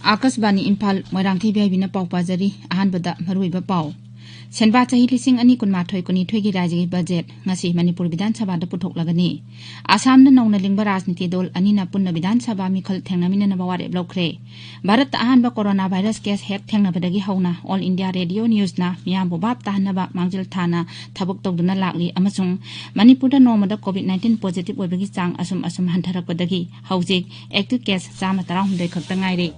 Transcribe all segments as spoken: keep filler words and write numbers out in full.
ꯑꯥꯀꯥꯁꯕꯥꯅꯤ Imphal, Moirangthem B ꯑꯥꯏ ꯕꯤꯅ ꯄꯥꯎ ꯄꯥꯖꯔꯤ꯫ ꯑꯍꯥꯟꯕꯗ ꯃꯔꯨꯑꯣꯏꯕ ꯄꯥꯎ꯫ ꯁꯦꯟꯕꯥ ꯆꯍꯤ ꯂꯤꯁꯤꯡ ꯑꯅꯤ ꯀꯨꯟꯃꯥꯊꯣꯏ ꯀꯨꯟꯅꯤꯊꯣꯏꯒꯤ ꯔꯥꯖ꯭ꯌꯒꯤ ꯕꯖꯦꯠ ꯉꯁꯤ ꯃꯅꯤꯄꯨꯔ ꯕꯤꯙꯥꯟ ꯁꯚꯥꯗ ꯄꯨꯊꯣꯛꯂꯒꯅꯤ꯫ ꯑꯁꯥꯝꯗ ꯅꯧꯅ ꯂꯤꯡꯕ ꯔꯥꯖꯅꯤꯇꯤ ꯗꯜ ꯑꯅꯤꯅ ꯄꯨꯟꯅ ꯕꯤꯙꯥꯟ ꯁꯚꯥ ꯃꯤꯈꯜ ꯊꯦꯡꯅꯃꯤꯟꯅꯅꯕ ꯋꯥꯔꯦꯞ ꯂꯧꯈ꯭ꯔꯦ꯫ ꯚꯥꯔꯠꯇ ꯑꯍꯥꯟꯕ ꯀꯣꯔꯣꯅꯥ ꯚꯥꯏꯔꯁ ꯀꯦꯁ ꯍꯦꯛ ꯊꯦꯡꯅꯕꯗꯒꯤ ꯍꯧꯅ ꯑꯣꯜ ꯏꯟꯗꯤꯌꯥ ꯔꯦꯗꯤꯑꯣ ꯅ꯭ꯌꯨꯁꯅ ꯃꯤꯌꯥꯝꯕꯨ ꯚꯥꯞ ꯇꯥꯍꯟꯅꯕ ꯃꯥꯡꯖꯤꯜ ꯊꯥꯅ ꯊꯕꯛ ꯇꯧꯗꯨꯅ ꯂꯥꯛꯂꯤ ꯑꯃꯁꯨꯡ ꯃꯅꯤꯄꯨꯔꯗ ꯅꯣꯡꯃꯗ ꯀꯣꯚꯤꯗ ꯅꯥꯏꯟꯇꯤꯟ ꯄꯣꯖꯤꯇꯤꯚ ꯑꯣꯏꯕꯒꯤ ꯆꯥꯡ ꯑꯁꯨꯝ ꯑꯁꯨꯝ ꯍꯟꯊꯔꯛꯄꯗꯒꯤ ꯍꯧꯖꯤꯛ ꯑꯦꯛꯇꯤꯚ ꯀꯦꯁ ꯆꯥꯝꯃ ꯇꯔꯥꯍꯨꯝꯗꯣꯏ ꯈꯛꯇ ꯉꯥꯏꯔꯦ꯫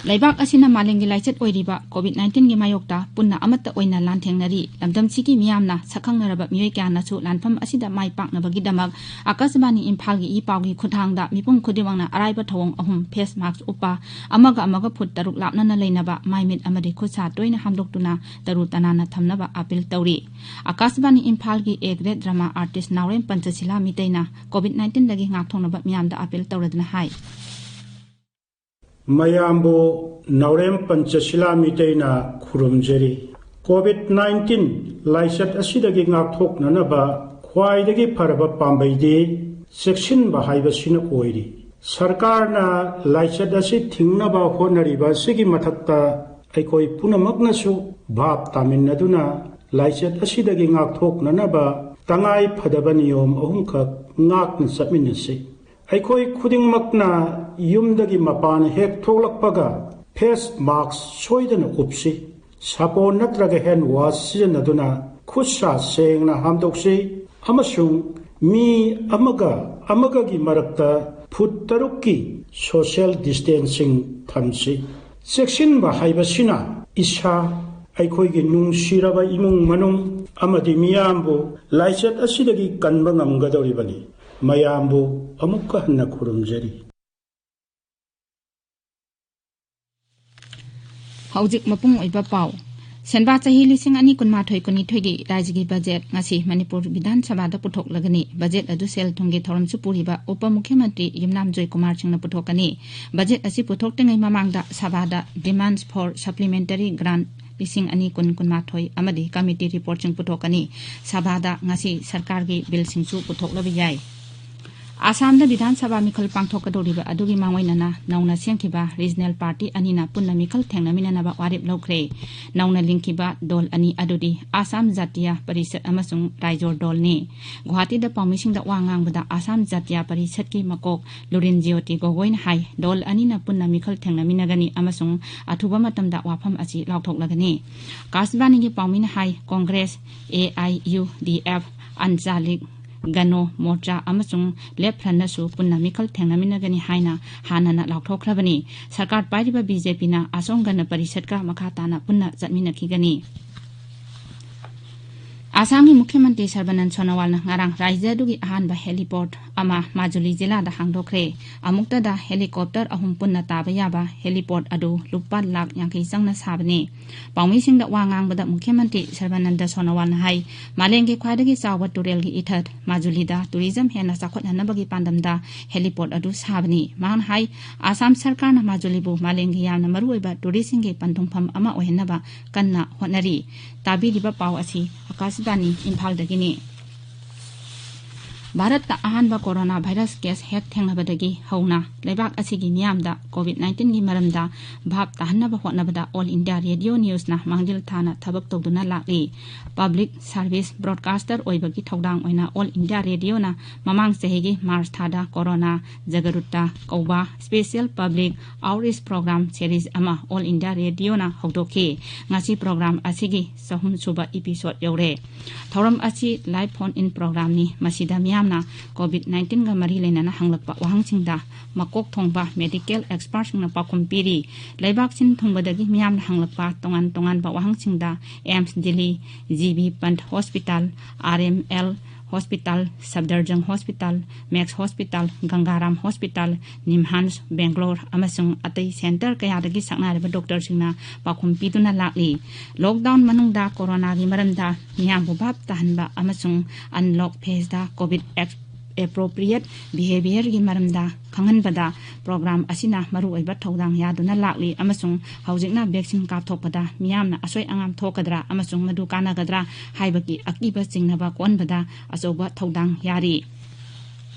ꯂꯩꯕꯥꯛ ꯑꯁꯤꯅ ꯃꯥꯂꯦꯝꯒꯤ ꯂꯥꯏꯆꯠ ꯑꯣꯏꯔꯤꯕ ꯀꯣꯚꯤꯗ ꯅꯥꯏꯟꯇꯤꯟꯒꯤ ꯃꯥꯌꯣꯛꯇ ꯄꯨꯟꯅ ꯑꯃꯠꯇ ꯑꯣꯏꯅ ꯂꯥꯟꯊꯦꯡꯅꯔꯤ꯫ ꯂꯝꯗꯝꯁꯤꯒꯤ ꯃꯤꯌꯥꯝꯅ ꯁꯛꯈꯪꯅꯔꯕ ꯃꯤꯑꯣꯏ ꯀꯌꯥꯅꯁꯨ ꯂꯥꯟꯐꯝ ꯑꯁꯤꯗ ꯃꯥꯏ ꯄꯥꯛꯅꯕꯒꯤꯗꯃꯛ ꯑꯀꯥꯁꯕꯥꯅꯤ ꯏꯝꯐꯥꯜꯒꯤ ꯏ ꯄꯥꯎꯒꯤ ꯈꯨꯠꯊꯥꯡꯗ ꯃꯤꯄꯨꯝ ꯈꯨꯗꯤꯡꯃꯛꯅ ꯑꯔꯥꯏꯕ ꯊꯧꯑꯣꯡ ꯑꯍꯨꯝ: ꯐꯦꯁ ꯃꯥꯛꯁ ꯎꯞꯄ, ꯑꯃꯒ ꯑꯃꯒ ꯐꯨꯠ ꯇꯔꯨꯛ ꯂꯥꯞꯅꯅ ꯂꯩꯅꯕ, ꯃꯥꯏ ꯃꯤꯠ ꯑꯃꯗꯤ ꯈꯨꯠ ꯁꯥ ꯇꯣꯏꯅ ꯍꯥꯝꯗꯣꯛꯇꯨꯅ ꯇꯔꯨ ꯇꯅꯥꯟꯅ ꯊꯝꯅꯕ ꯑꯥꯄꯤꯜ ꯇꯧꯔꯤ꯫ ꯑꯀꯥꯁꯕꯥꯅꯤ ꯏꯝꯐꯥꯜꯒꯤ ꯑꯦ ꯒ꯭ꯔꯦꯗ ꯗ꯭ꯔꯃꯥ ꯑꯥꯔꯇꯤꯁ ꯅꯥꯎꯔꯦꯝ ꯄꯟꯆꯁꯤꯂꯥ ꯃꯤꯇꯩꯅ ꯀꯣꯚꯤꯗ ꯅꯥꯏꯟꯇꯤꯟꯗꯒꯤ ꯉꯥꯛꯊꯣꯛꯅꯕ ꯃꯤꯌꯥꯝꯗ ꯑꯥꯄꯤꯜ ꯇꯧꯔꯗꯨꯅ ꯍꯥꯏ꯫ ꯃꯌꯥꯝꯕꯨ ꯅꯥꯎꯔꯦꯝ ꯄꯟꯆꯁꯤꯂꯥ ꯃꯤꯇꯩꯅ ꯈꯨꯔꯨꯝꯖꯔꯤ꯫ ꯀꯣꯚꯤꯗ ꯅꯥꯏꯟꯇꯤꯟ ꯂꯥꯏꯆꯠ ꯑꯁꯤꯗꯒꯤ ꯉꯥꯛꯊꯣꯛꯅꯅꯕ ꯈ꯭ꯋꯥꯏꯗꯒꯤ ꯐꯔꯕ ꯄꯥꯝꯕꯩꯗꯤ ꯆꯦꯛꯁꯤꯟꯕ ꯍꯥꯏꯕꯁꯤꯅ ꯑꯣꯏꯔꯤ꯫ ꯁꯔꯀꯥꯔꯅ ꯂꯥꯏꯆꯠ ꯑꯁꯤ ꯊꯤꯡꯅꯕ ꯍꯣꯠꯅꯔꯤꯕ ꯑꯁꯤꯒꯤ ꯃꯊꯛꯇ ꯑꯩꯈꯣꯏ ꯄꯨꯝꯅꯃꯛꯅꯁꯨ ꯚꯥꯞ ꯇꯥꯃꯤꯟꯅꯗꯨꯅ ꯂꯥꯏꯆꯠ ꯑꯁꯤꯗꯒꯤ ꯉꯥꯛꯊꯣꯛꯅꯅꯕ ꯇꯉꯥꯏ ꯐꯗꯕ ꯅꯤꯌꯣꯝ ꯑꯍꯨꯝꯈꯛ ꯉꯥꯛꯅ ꯆꯠꯃꯤꯟꯅꯁꯤ꯫ ꯑꯩꯈꯣꯏ ꯈꯨꯗꯤꯡꯃꯛꯅ ꯌꯨꯝꯗꯒꯤ ꯃꯄꯥꯟ ꯍꯦꯛ ꯊꯣꯛꯂꯛꯄꯒ ꯐꯦꯁ ꯃꯥꯛꯁ ꯁꯣꯏꯗꯅ ꯎꯞꯁꯤ꯫ ꯁꯥꯄꯣꯟ ꯅꯠꯇ꯭ꯔꯒ ꯍꯦꯟ ꯋꯥꯁ ꯁꯤꯖꯤꯟꯅꯗꯨꯅ ꯈꯨꯠ ꯁꯥ ꯁꯦꯡꯅ ꯍꯥꯝꯗꯣꯛꯁꯤ ꯑꯃꯁꯨꯡ ꯃꯤ ꯑꯃꯒ ꯑꯃꯒꯒꯤ ꯃꯔꯛꯇ ꯐꯨꯠ ꯇꯔꯨꯛꯀꯤ ꯁꯣꯁꯤꯌꯦꯜ ꯗꯤꯁꯇꯦꯟꯁꯤꯡ ꯊꯝꯁꯤ꯫ ꯆꯦꯛꯁꯤꯟꯕ ꯍꯥꯏꯕꯁꯤꯅ ꯏꯁꯥ, ꯑꯩꯈꯣꯏꯒꯤ ꯅꯨꯡꯁꯤꯔꯕ ꯏꯃꯨꯡ ꯃꯅꯨꯡ ꯑꯃꯗꯤ ꯃꯤꯌꯥꯝꯕꯨ ꯂꯥꯏꯆꯠ ꯑꯁꯤꯗꯒꯤ ꯀꯟꯕ ꯉꯝꯒꯗꯧꯔꯤꯕꯅꯤ꯫ ꯃꯌꯥꯝꯕꯨ ꯑꯃꯨꯛꯀ ꯍꯟꯅ ꯈꯨꯔꯨꯝꯖꯔꯤ꯫ ꯍꯧꯖꯤꯛ ꯃꯄꯨꯡ ꯑꯣꯏꯕ ꯄꯥꯎ꯫ ꯁꯦꯟꯕꯥ ꯆꯍꯤ ꯂꯤꯁꯤꯡ ꯑꯅꯤ ꯀꯨꯟꯃꯥꯊꯣꯏ ꯀꯨꯟꯅꯤꯊꯣꯏꯒꯤ ꯔꯥꯖ꯭ꯌꯒꯤ ꯕꯖꯦꯠ ꯉꯁꯤ ꯃꯅꯤꯄꯨꯔ ꯕꯤꯙꯥꯟ ꯁꯚꯥꯗ ꯄꯨꯊꯣꯛꯂꯒꯅꯤ꯫ ꯕꯖꯦꯠ ꯑꯗꯨ ꯁꯦꯜ ꯊꯨꯝꯒꯤ ꯊꯧꯔꯝꯁꯨ ꯄꯨꯔꯤꯕ ꯎꯄ ꯃꯨꯈ꯭ꯌꯃꯟꯇ꯭ꯔꯤ ꯌꯨꯝꯅꯥꯝ ꯖꯣꯏꯀꯨꯃꯥꯔ ꯁꯤꯡꯅ ꯄꯨꯊꯣꯛꯀꯅꯤ꯫ ꯕꯖꯦꯠ ꯑꯁꯤ ꯄꯨꯊꯣꯛꯇ꯭ꯔꯤꯉꯩ ꯃꯃꯥꯡꯗ ꯁꯚꯥꯗ Demands for Supplementary Grant ꯂꯤꯁꯤꯡ ꯑꯅꯤ ꯀꯨꯟ ꯀꯨꯟꯃꯥꯊꯣꯏ ꯑꯃꯗꯤ committee reportꯁꯤꯡ ꯄꯨꯊꯣꯛꯀꯅꯤ꯫ ꯁꯚꯥꯗ ꯉꯁꯤ ꯁꯔꯀꯥꯔꯒꯤ ꯕꯤꯜꯁꯤꯡꯁꯨ ꯄꯨꯊꯣꯛꯂꯕ ꯌꯥꯏ꯫ ꯑꯁꯥꯝꯗ ꯕꯤꯙꯥꯟ ꯁꯚꯥ ꯃꯤꯈꯜ ꯄꯥꯡꯊꯣꯛꯀꯗꯧꯔꯤꯕ ꯑꯗꯨꯒꯤ ꯃꯥꯡꯑꯣꯏꯅꯅ ꯅꯧꯅ ꯁꯦꯝꯈꯤꯕ regional party ꯑꯅꯤꯅ ꯄꯨꯟꯅ ꯃꯤꯈꯜ ꯊꯦꯡꯅꯃꯤꯟꯅꯅꯕ ꯋꯥꯔꯦꯞ ꯂꯧꯈ꯭ꯔꯦ꯫ ꯅꯧꯅ ꯂꯤꯡꯈꯤꯕ ꯗꯣꯜ ꯑꯅꯤ ꯑꯗꯨꯗꯤ ꯑꯁꯥꯝ ꯖꯥꯇꯤꯌꯥ ꯄꯔꯤꯁꯠ ꯑꯃꯁꯨꯡ ꯔꯥꯏꯖꯣꯔ ꯗꯣꯜꯅꯤ꯫ ꯒꯨꯋꯥꯍꯥꯇꯤꯗ ꯄꯥꯎꯃꯤꯁꯤꯡꯗ ꯋꯥ ꯉꯥꯡꯕꯗ ꯑꯁꯥꯝ ꯖꯥꯇꯤꯌꯥ ꯄꯔꯤꯁꯠꯀꯤ ꯃꯀꯣꯛ ꯂꯨꯔꯤꯟ ꯖ꯭ꯌꯣꯇꯤ ꯒꯣꯒꯣꯏꯅ ꯍꯥꯏ, ꯗꯣꯜ ꯑꯅꯤꯅ ꯄꯨꯟꯅ ꯃꯤꯈꯜ ꯊꯦꯡꯅꯃꯤꯟꯅꯒꯅꯤ ꯑꯃꯁꯨꯡ ꯑꯊꯨꯕ ꯃꯇꯝꯗ ꯋꯥꯐꯝ ꯑꯁꯤ ꯂꯥꯎꯊꯣꯛꯂꯒꯅꯤ꯫ ꯑꯀꯥꯁꯕꯥꯅꯤꯒꯤ ꯄꯥꯎꯃꯤꯅ ꯍꯥꯏ, ꯀꯣꯡꯒ꯭ꯔꯦꯁ, AIUDF, ꯑꯟꯆꯥꯂꯤꯛ ꯒꯅꯣ ꯃꯣꯔꯆꯥ ꯑꯃꯁꯨꯡ ꯂꯦꯞ ꯐ꯭ꯔꯟꯅꯁꯨ ꯄꯨꯟꯅ ꯃꯤꯈꯜ ꯊꯦꯡꯅꯃꯤꯟꯅꯒꯅꯤ ꯍꯥꯏꯅ ꯍꯥꯟꯅꯅ ꯂꯥꯎꯊꯣꯛꯈ꯭ꯔꯕꯅꯤ꯫ ꯁꯔꯀꯥꯔ ꯄꯥꯏꯔꯤꯕ BJPꯅ ꯑꯁꯣꯝ ꯒꯅ ꯄꯔꯤꯁꯠꯀ ꯃꯈꯥ ꯇꯥꯅ ꯄꯨꯟꯅ ꯆꯠꯃꯤꯟꯅꯈꯤꯒꯅꯤ꯫ ꯑꯁꯥꯝꯒꯤ ꯃꯨꯈ꯭ꯌꯃꯟꯇ꯭ꯔꯤ ꯁꯔꯕꯥꯅꯟꯗ ꯁꯣꯅꯣꯋꯥꯜꯅ ꯉꯔꯥꯡ ꯔꯥꯖ꯭ꯌ ꯑꯗꯨꯒꯤ ꯑꯍꯥꯟꯕ heliport ꯑꯃ ꯃꯥꯖꯨꯂꯤ ꯖꯤꯂꯥꯗ ꯍꯥꯡꯗꯣꯛꯈ꯭ꯔꯦ꯫ ꯑꯃꯨꯛꯇꯗ helicopter ꯑꯍꯨꯝ ꯄꯨꯟꯅ ꯇꯥꯕ ꯌꯥꯕ heliport ꯑꯗꯨ ꯂꯨꯄꯥ ꯂꯥꯈ ꯌꯥꯡꯈꯩ ꯆꯪꯅ ꯁꯥꯕꯅꯤ꯫ ꯄꯥꯎꯃꯤꯁꯤꯡꯗ ꯋꯥ ꯉꯥꯡꯕꯗ ꯃꯨꯈ꯭ꯌꯃꯟꯇ꯭ꯔꯤ ꯁꯔꯕꯥꯅꯟꯗ ꯁꯣꯅꯣꯋꯥꯜꯅ ꯍꯥꯏ, ꯃꯥꯂꯦꯝꯒꯤ ꯈ꯭ꯋꯥꯏꯗꯒꯤ ꯆꯥꯎꯕ ꯇꯨꯔꯦꯜꯒꯤ ꯏꯊꯠ ꯃꯥꯖꯨꯂꯤꯗ tourism ꯍꯦꯟꯅ ꯆꯥꯎꯈꯠꯍꯟꯅꯕꯒꯤ ꯄꯥꯟꯗꯝꯗ heliport ꯑꯗꯨ ꯁꯥꯕꯅꯤ꯫ ꯃꯍꯥꯛꯅ ꯍꯥꯏ, ꯑꯁꯥꯝ ꯁꯔꯀꯥꯔꯅ ꯃꯥꯖꯨꯂꯤꯕꯨ ꯃꯥꯂꯦꯝꯒꯤ ꯌꯥꯝꯅ ꯃꯔꯨꯑꯣꯏꯕ touristꯁꯤꯡꯒꯤ ꯄꯟꯊꯨꯡꯐꯝ ꯑꯃ ꯑꯣꯏꯍꯟꯅꯕ ꯀꯟꯅ ꯍꯣꯠꯅꯔꯤ꯫ ꯇꯥꯕꯤꯔꯤꯕ ꯄꯥꯎ ꯑꯁꯤ ꯑꯀꯥꯁꯕꯥꯅꯤ ꯏꯝꯐꯥꯜꯗꯒꯤꯅꯤ꯫ ꯚꯥꯔꯠꯇ ꯑꯍꯥꯟꯕ corona virus case ꯍꯦꯛ ꯊꯦꯡꯅꯕꯗꯒꯤ ꯍꯧꯅ ꯂꯩꯕꯥꯛ ꯑꯁꯤꯒꯤ ꯃꯤꯌꯥꯝꯗ COVID nineteenꯒꯤ ꯃꯔꯝꯗ ꯚꯥꯞ ꯇꯥꯍꯟꯅꯕ ꯍꯣꯠꯅꯕꯗ All India Radio Newsꯅ ꯃꯥꯡꯖꯤꯜ ꯊꯥꯅ ꯊꯕꯛ ꯇꯧꯗꯨꯅ ꯂꯥꯛꯂꯤ꯫ Public service broadcaster ꯑꯣꯏꯕꯒꯤ ꯊꯧꯗꯥꯡ ꯑꯣꯏꯅ All India Radioꯅ ꯃꯃꯥꯡ ꯆꯍꯤꯒꯤ March ꯊꯥꯗ corona ꯖꯒꯔꯨꯇꯥ ꯀꯧꯕ special public outreach program series ꯑꯃ All India Radioꯅ ꯍꯧꯗꯣꯛꯈꯤ꯫ ꯉꯁꯤ program ꯑꯁꯤꯒꯤ ꯆꯍꯨꯝ ꯁꯨꯕ episode ꯌꯧꯔꯦ꯫ ꯊꯧꯔꯝ ꯑꯁꯤ live phone in programꯅꯤ꯫ ꯃꯁꯤꯗ ꯃꯤꯌꯥꯝꯅ COVID nineteenꯒ ꯃꯔꯤ ꯂꯩꯅꯅ ꯍꯪꯂꯛꯄ ꯋꯥꯍꯪꯁꯤꯡꯗ ꯃꯀꯣꯛ ꯊꯣꯡꯕ medical expertꯁꯤꯡꯅ ꯄꯥꯎꯈꯨꯝ ꯄꯤꯔꯤ꯫ ꯂꯩꯕꯥꯛ ꯁꯤꯟ ꯊꯨꯡꯕꯗꯒꯤ ꯃꯤꯌꯥꯝꯅ ꯍꯪꯂꯛꯄ ꯇꯣꯉꯥꯟ ꯇꯣꯉꯥꯟꯕ ꯋꯥꯍꯪꯁꯤꯡꯗ AIIMS Delhi, GB Pant Hospital, RML hospital, Safdarjung hospital, Max hospital, Gangaram hospital, NIMHANS, Bangalore ꯑꯃꯁꯨꯡ ꯑꯇꯩ ꯁꯦꯟꯇꯔ ꯀꯌꯥꯗꯒꯤ ꯁꯛꯅꯥꯏꯔꯕ ꯗꯣꯛꯇꯔꯁꯤꯡꯅ ꯄꯥꯎꯈꯨꯝ ꯄꯤꯗꯨꯅ ꯂꯥꯛꯂꯤ꯫ ꯂꯣꯛꯗꯥꯎꯟ ꯃꯅꯨꯡꯗ ꯀꯣꯔꯣꯅꯥꯒꯤ ꯃꯔꯝꯗ ꯃꯤꯌꯥꯝꯕꯨ ꯚꯥꯞ ꯇꯥꯍꯟꯕ ꯑꯃꯁꯨꯡ ꯑꯟꯂꯣꯛ ꯐꯦꯖꯗ ꯀꯣꯚꯤꯗ ꯑꯦꯛꯁ-, ꯑꯦꯄ꯭ꯔꯣꯄ꯭ꯔꯤꯌꯦꯠ ꯕꯤꯍꯦꯕꯤꯌꯔꯒꯤ ꯃꯔꯝꯗ ꯈꯪꯍꯟꯕꯗ ꯄ꯭ꯔꯣꯒ꯭ꯔꯥꯝ ꯑꯁꯤꯅ ꯃꯔꯨꯑꯣꯏꯕ ꯊꯧꯗꯥꯡ ꯌꯥꯗꯨꯅ ꯂꯥꯛꯂꯤ ꯑꯃꯁꯨꯡ ꯍꯧꯖꯤꯛꯅ ꯚꯦꯛꯁꯤꯟ ꯀꯥꯞꯊꯣꯛꯄꯗ ꯃꯤꯌꯥꯝꯅ ꯑꯁꯣꯏ ꯑꯉꯥꯝ ꯊꯣꯛꯀꯗ꯭ꯔꯥ ꯑꯃꯁꯨꯡ ꯃꯗꯨ ꯀꯥꯟꯅꯒꯗ꯭ꯔꯥ ꯍꯥꯏꯕꯒꯤ ꯑꯀꯤꯕ ꯆꯤꯡꯅꯕ ꯀꯣꯟꯕꯗ ꯑꯆꯧꯕ ꯊꯧꯗꯥꯡ ꯌꯥꯔꯤ꯫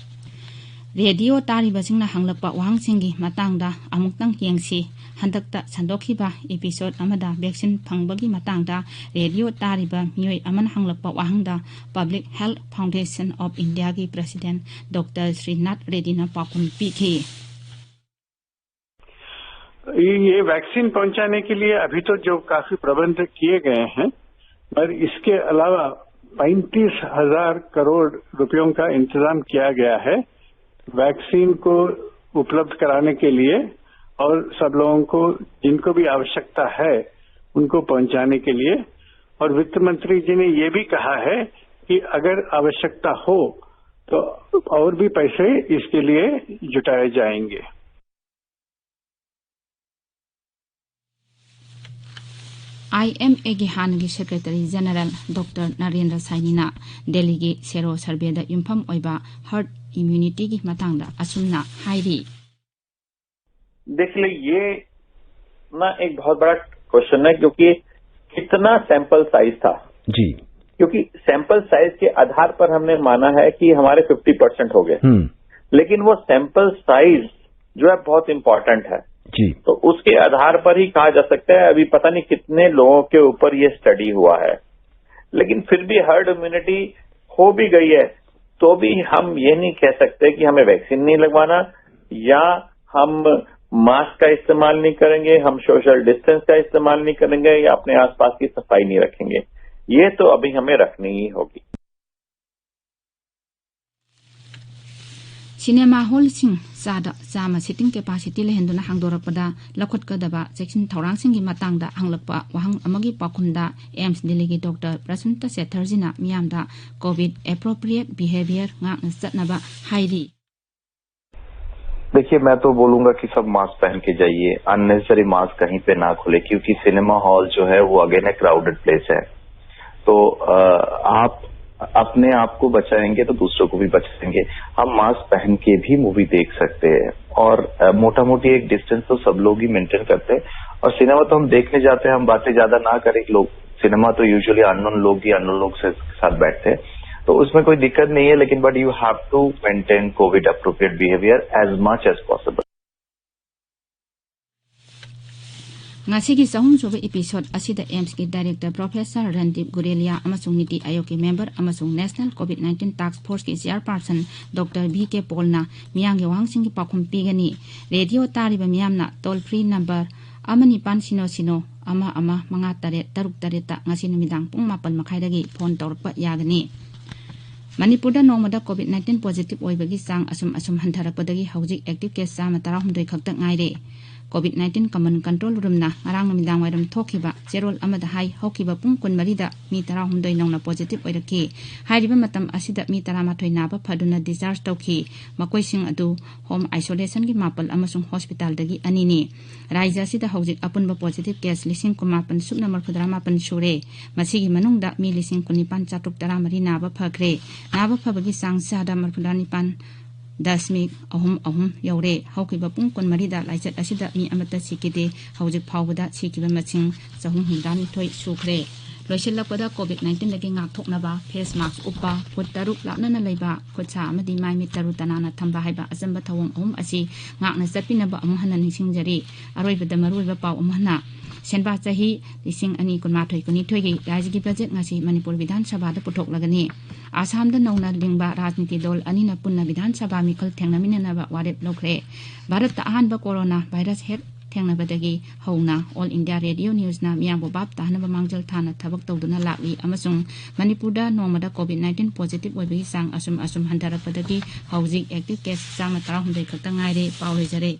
ꯔꯦꯗꯤꯑꯣ ꯇꯥꯔꯤꯕꯁꯤꯡꯅ ꯍꯪꯂꯛꯄ ꯋꯥꯍꯪꯁꯤꯡꯒꯤ ꯃꯇꯥꯡꯗ ꯑꯃꯨꯛꯇꯪ ꯌꯦꯡꯁꯤ꯫ ꯍꯟꯗꯛꯇ ꯁꯟꯗꯣꯛꯈꯤꯕ ꯏꯄꯤꯁꯣꯗ ꯑꯃꯗ ꯚꯦꯛꯁꯤꯟ ꯐꯪꯕꯒꯤ ꯃꯇꯥꯡꯗ ꯔꯦꯗꯤꯑꯣ ꯇꯥꯔꯤꯕ ꯃꯤꯑꯣꯏ ꯑꯃꯅ ꯍꯪꯂꯛꯄ ꯋꯥꯍꯪꯗ Public Health Foundation of Indiaꯒꯤ ꯄ꯭ꯔꯦꯁꯤꯗꯦꯟꯠ ꯗꯣꯛꯇꯔ ꯁ꯭ꯔꯤꯅꯥꯊ ꯔꯦꯗꯤꯅ ꯄꯥꯎꯈꯨꯝ ꯄꯤꯈꯤ꯫ ये वैक्सीन पहुंचाने के लिए अभी तो जो काफी प्रबंध किए गए हैं, पर इसके अलावा पैंतीस हजार करोड़ रुपयों का इंतजाम किया गया है वैक्सीन को उपलब्ध कराने के लिए और सब लोगों को, जिनको भी आवश्यकता है, उनको पहुंचाने के लिए। और वित्त मंत्री जी ने ये भी कहा है कि अगर आवश्यकता हो तो और भी पैसे इसके लिए जुटाए जाएंगे। ꯑꯥꯏ ꯑꯦꯝ ꯑꯦꯒꯤ ꯍꯥꯟꯅꯒꯤ ꯁꯦꯀ꯭ꯔꯦꯇꯔꯤ ꯖꯦꯅꯔꯦꯜ ꯗꯣꯛꯇꯔ ꯅꯔꯦꯟꯗ꯭ꯔ ꯁꯥꯏꯅꯤꯅ ꯗꯦꯜꯂꯤꯒꯤ ꯁꯦꯔꯣ ꯁꯔꯚꯦꯗ ꯌꯨꯝꯐꯝ ꯑꯣꯏꯕ ꯍꯔꯗ ꯏꯝꯌꯨꯅꯤꯇꯤꯒꯤ ꯃꯇꯥꯡꯗ ꯑꯁꯨꯝꯅ ꯍꯥꯏꯔꯤ꯫ देखिए, ये ना एक बहुत बड़ा क्वेश्चन है, क्योंकि कितना सैंपल साइज था। जी। क्योंकि सैंपल साइज के आधार पर हमने माना है कि हमारे फिफ्टी परसेंट हो गए, हम्म। लेकिन वो सैंपल साइज जो है बहुत इंपॉर्टेंट है, जी। तो उसके आधार पर ही कहा जा सकता है। अभी पता नहीं कितने लोगों के ऊपर ये स्टडी हुआ है, लेकिन फिर भी हर्ड इम्यूनिटी हो भी गई है, तो भी हम ये नहीं कह सकते कि हमें वैक्सीन नहीं लगवाना, या हम मास्क का इस्तेमाल नहीं करेंगे, हम सोशल डिस्टेंस का इस्तेमाल नहीं करेंगे, या अपने आसपास की सफाई नहीं रखेंगे। ये तो अभी हमें रखनी ही होगी। ꯁꯤꯅꯦꯃꯥ ꯍꯣꯜꯁꯤꯡ ꯆꯥꯗ ꯆꯥꯝꯃ ꯁꯤꯇꯤꯡ ꯀꯦꯄꯥꯁꯤꯇꯤ ꯂꯩꯍꯟꯗꯨꯅ ꯍꯥꯡꯗꯣꯔꯛꯄꯗ ꯂꯧꯈꯠꯀꯗꯕ ꯆꯦꯛꯁꯤꯟ ꯊꯧꯔꯥꯡꯁꯤꯡꯒꯤ ꯃꯇꯥꯡꯗ ꯍꯪꯂꯛꯄ ꯋꯥꯍꯪ ꯑꯃꯒꯤ ꯄꯥꯎꯈꯨꯝꯗ ꯑꯦꯝꯁ ꯗꯤꯜꯂꯤꯒꯤ ꯗꯣꯛꯇꯔ ꯄ꯭ꯔꯁꯟꯇ ꯆꯦꯇꯔꯖꯤꯅ ꯃꯤꯌꯥꯝꯗ ꯀꯣꯚꯤꯗ ꯑꯦꯄ꯭ꯔꯣꯄ꯭ꯔꯤꯌꯦꯠ ꯕꯤꯍꯦꯕꯤꯌꯔ ꯉꯥꯛꯅ ꯆꯠꯅꯕ ꯍꯥꯏꯔꯤ꯫ देखिए, मैं तो बोलूंगा कि सब मास्क पहन के जाइए। अननेसेसरी मास्क कहीं पे ना खुले, क्योंकि सिनेमा हॉल जो है वो अगेन एक क्राउडेड प्लेस है। तो अ, आप अपने आप को बचाएंगे तो दूसरों को भी बचाएंगे। हम मास्क पहन के भी मूवी देख सकते हैं और अ, मोटा मोटी एक डिस्टेंस तो सब लोग ही मेंटेन करते हैं। और सिनेमा तो हम देखने जाते हैं, हम बातें ज्यादा ना करें। लोग सिनेमा तो यूजुअली अननोन लोग ही अननोन लोग से साथ बैठते हैं, तो उसमें कोई दिक्कत नहीं है। लेकिन but you have to maintain COVID appropriate behavior as much as possible. ꯉꯁꯤꯒꯤ ꯆꯍꯨꯝꯁꯨꯕ ꯏꯄꯤꯁꯣꯗ ꯑꯁꯤꯗ ꯑꯦꯝꯁꯀꯤ ꯗꯥꯏꯔꯦꯛꯇꯔ ꯄ꯭ꯔꯣꯐꯦꯁꯔ ꯔꯟꯗꯤꯞ ꯒꯨꯔꯦꯂꯤꯌꯥ ꯑꯃꯁꯨꯡ ꯅꯤꯇꯤ ꯑꯥꯌꯣꯒꯀꯤ ꯃꯦꯝꯕꯔ ꯑꯃꯁꯨꯡ ꯅꯦꯁꯅꯦꯜ ꯀꯣꯚꯤꯗ ꯅꯥꯏꯟꯇꯤꯟ ꯇꯥꯛꯁ ꯐꯣꯔꯁꯀꯤ ꯆꯤꯌꯔꯄꯥꯔꯁꯟ ꯗꯣꯛꯇꯔ ꯚꯤ ꯀꯦ ꯄꯣꯜꯅ ꯃꯤꯌꯥꯝꯒꯤ ꯋꯥꯍꯪꯁꯤꯡꯒꯤ ꯄꯥꯎꯈꯨꯝ ꯄꯤꯒꯅꯤ꯫ ꯔꯦꯗꯤꯑꯣ ꯇꯥꯔꯤꯕ ꯃꯤꯌꯥꯝꯅ ꯇꯣꯜ ꯐ꯭ꯔꯤ ꯅꯝꯕꯔ ꯑꯃ ꯅꯤꯄꯥꯟ ꯁꯤꯅꯣ ꯁꯤꯅꯣ ꯑꯃ ꯑꯃ ꯃꯉꯥ ꯇꯔꯦꯠ ꯇꯔꯨꯛ ꯇꯔꯦꯠꯇ ꯉꯁꯤ ꯅꯨꯃꯤꯗꯥꯡ ꯄꯨꯡ ꯃꯥꯄꯟ ꯃꯈꯥꯏꯗꯒꯤ ꯐꯣꯟ ꯇꯧꯔꯛꯄ ꯌꯥꯒꯅꯤ꯫ ꯃꯅꯤꯄꯨꯔꯗ ꯅꯣꯡꯃꯗ ꯀꯣꯚꯤꯗ ꯅꯥꯏꯟꯇꯤꯟ ꯄꯣꯖꯤꯇꯤꯚ ꯑꯣꯏꯕꯒꯤ ꯆꯥꯡ ꯑꯁꯨꯝ ꯑꯁꯨꯝ ꯍꯟꯊꯔꯛꯄꯗꯒꯤ ꯍꯧꯖꯤꯛ ꯑꯦꯛꯇꯤꯚ ꯀꯦꯁ ꯆꯥꯝꯃ ꯇꯔꯥꯍꯨꯝꯗꯣꯏ ꯈꯛꯇ ꯉꯥꯏꯔꯦ꯫ ꯀꯣꯚꯤꯗ ꯅꯥꯏꯟꯇꯤꯟ ꯀꯃꯟ ꯀꯟꯇ꯭ꯔꯣꯜ ꯔꯨꯝꯅ ꯉꯔꯥꯡ ꯅꯨꯃꯤꯗꯥꯡ ꯋꯥꯏꯔꯝ ꯊꯣꯛꯈꯤꯕ ꯆꯦꯔꯣꯜ ꯑꯃꯗ ꯍꯥꯏ, ꯍꯧꯈꯤꯕ ꯄꯨꯡ ꯀꯨꯟꯃꯔꯤꯗ ꯃꯤ ꯇꯔꯥꯍꯨꯝꯗꯣꯏ ꯅꯧꯅ ꯄꯣꯖꯤꯇꯤꯚ ꯑꯣꯏꯔꯛꯈꯤ꯫ ꯍꯥꯏꯔꯤꯕ ꯃꯇꯝ ꯑꯁꯤꯗ ꯃꯤ ꯇꯔꯥꯃꯥꯊꯣꯏ ꯅꯥꯕ ꯐꯗꯨꯅ ꯗꯤꯁꯆꯥꯔꯖ ꯇꯧꯈꯤ꯫ ꯃꯈꯣꯏꯁꯤꯡ ꯑꯗꯨ ꯍꯣꯝ ꯑꯥꯏꯁꯣꯂꯦꯁꯟꯒꯤ ꯃꯥꯄꯜ ꯑꯃꯁꯨꯡ ꯍꯣꯁꯄꯤꯇꯥꯜꯗꯒꯤ ꯑꯅꯤꯅꯤ꯫ ꯔꯥꯖ꯭ꯌ ꯑꯁꯤꯗ ꯍꯧꯖꯤꯛ ꯑꯄꯨꯟꯕ ꯄꯣꯖꯤꯇꯤꯚ ꯀꯦꯁ ꯂꯤꯁꯤꯡ ꯀꯨꯟꯃꯥꯄꯟ ꯁꯨꯞꯅ ꯃꯔꯤꯐꯨꯇꯔꯥ ꯃꯥꯄꯟ ꯁꯨꯔꯦ꯫ ꯃꯁꯤꯒꯤ ꯃꯅꯨꯡꯗ ꯃꯤ ꯂꯤꯁꯤꯡ ꯀꯨꯟꯅꯤꯄꯥꯟ ꯆꯥꯇ꯭ꯔꯨꯛ ꯇꯔꯥꯃꯔꯤ ꯅꯥꯕ ꯐꯈ꯭ꯔꯦ꯫ ꯅꯥꯕ ꯐꯕꯒꯤ ꯆꯥꯡ ꯆꯥꯗ ꯃꯔꯤꯐꯨꯇꯔꯥ ꯅꯤꯄꯥꯟ ꯗꯁꯃꯤꯛ ꯑꯍꯨꯝ ꯑꯍꯨꯝ ꯌꯧꯔꯦ꯫ ꯍꯧꯈꯤꯕ ꯄꯨꯡ ꯀꯨꯟꯃꯔꯤꯗ ꯂꯥꯏꯆꯠ ꯑꯁꯤꯗ ꯃꯤ ꯑꯃꯠꯇ ꯁꯤꯈꯤꯗꯦ꯫ ꯍꯧꯖꯤꯛ ꯐꯥꯎꯕꯗ ꯁꯤꯈꯤꯕ ꯃꯁꯤꯡ ꯆꯍꯨꯝ ꯍꯨꯝꯗ꯭ꯔꯥꯅꯤꯊꯣꯏ ꯁꯨꯈ꯭ꯔꯦ꯫ ꯂꯣꯏꯁꯤꯜꯂꯛꯄꯗ ꯀꯣꯚꯤꯗ ꯅꯥꯏꯟꯇꯤꯟꯗꯒꯤ ꯉꯥꯛꯊꯣꯛꯅꯕ ꯐꯦꯁ ꯃꯥꯛꯁ ꯎꯞꯄ, ꯐꯨꯠ ꯇꯔꯨꯛ ꯂꯥꯞꯅꯅ ꯂꯩꯕ, ꯈꯨꯠ ꯁꯥ ꯑꯃꯗꯤ ꯃꯥꯏ ꯃꯤꯠ ꯇꯔꯨ ꯇꯅꯥꯟꯅ ꯊꯝꯕ ꯍꯥꯏꯕ ꯑꯆꯝꯕ ꯊꯧꯑꯣꯡ ꯑꯍꯨꯝ ꯑꯁꯤ ꯉꯥꯛꯅ ꯆꯠꯄꯤꯅꯕ ꯑꯃꯨꯛ ꯍꯟꯅ ꯅꯤꯡꯁꯤꯡꯖꯔꯤ꯫ ꯑꯔꯣꯏꯕꯗ ꯃꯔꯨꯑꯣꯏꯕ ꯄꯥꯎ ꯑꯃꯨꯛ ꯍꯟꯅ꯫ ꯁꯦꯟꯕꯥ ꯆꯍꯤ ꯂꯤꯁꯤꯡ ꯑꯅꯤ ꯀꯨꯟꯃꯥꯊꯣꯏ ꯀꯨꯟꯅꯤꯊꯣꯏꯒꯤ ꯔꯥꯖ꯭ꯌꯒꯤ ꯕꯖꯦꯠ ꯉꯁꯤ ꯃꯅꯤꯄꯨꯔ ꯕꯤꯙꯥꯟ ꯁꯚꯥꯗ ꯄꯨꯊꯣꯛꯂꯒꯅꯤ꯫ ꯑꯁꯥꯝꯗ ꯅꯧꯅ ꯂꯤꯡꯕ ꯔꯥꯖꯅꯤꯇꯤ ꯗꯜ ꯑꯅꯤꯅ ꯄꯨꯟꯅ ꯕꯤꯙꯥꯟ ꯁꯚꯥ ꯃꯤꯈꯜ ꯊꯦꯡꯅꯃꯤꯟꯅꯅꯕ ꯋꯥꯔꯦꯞ ꯂꯧꯈ꯭ꯔꯦ꯫ ꯚꯥꯔꯠꯇ ꯑꯍꯥꯟꯕ ꯀꯣꯔꯣꯅꯥ ꯚꯥꯏꯔꯁ ꯍꯦꯛ ꯊꯦꯡꯅꯕꯗꯒꯤ ꯍꯧꯅ All India Radio Newsꯅ ꯃꯤꯌꯥꯝꯕꯨ ꯚꯥꯞ ꯇꯥꯍꯟꯅꯕ ꯃꯥꯡꯖꯤꯜ ꯊꯥꯅ ꯊꯕꯛ ꯇꯧꯗꯨꯅ ꯂꯥꯛꯂꯤ ꯑꯃꯁꯨꯡ ꯃꯅꯤꯄꯨꯔꯗ ꯅꯣꯡꯃꯗ COVID nineteen positive ꯑꯣꯏꯕꯒꯤ ꯆꯥꯡ ꯑꯁꯨꯝ ꯑꯁꯨꯝ ꯍꯟꯊꯔꯛꯄꯗꯒꯤ ꯍꯧꯖꯤꯛ active case ꯆꯥꯝꯃ ꯇꯔꯥꯍꯨꯝꯗꯣꯏ ꯈꯛꯇ ꯉꯥꯏꯔꯦ꯫ ꯄꯥꯎ ꯂꯣꯏꯖꯔꯦ꯫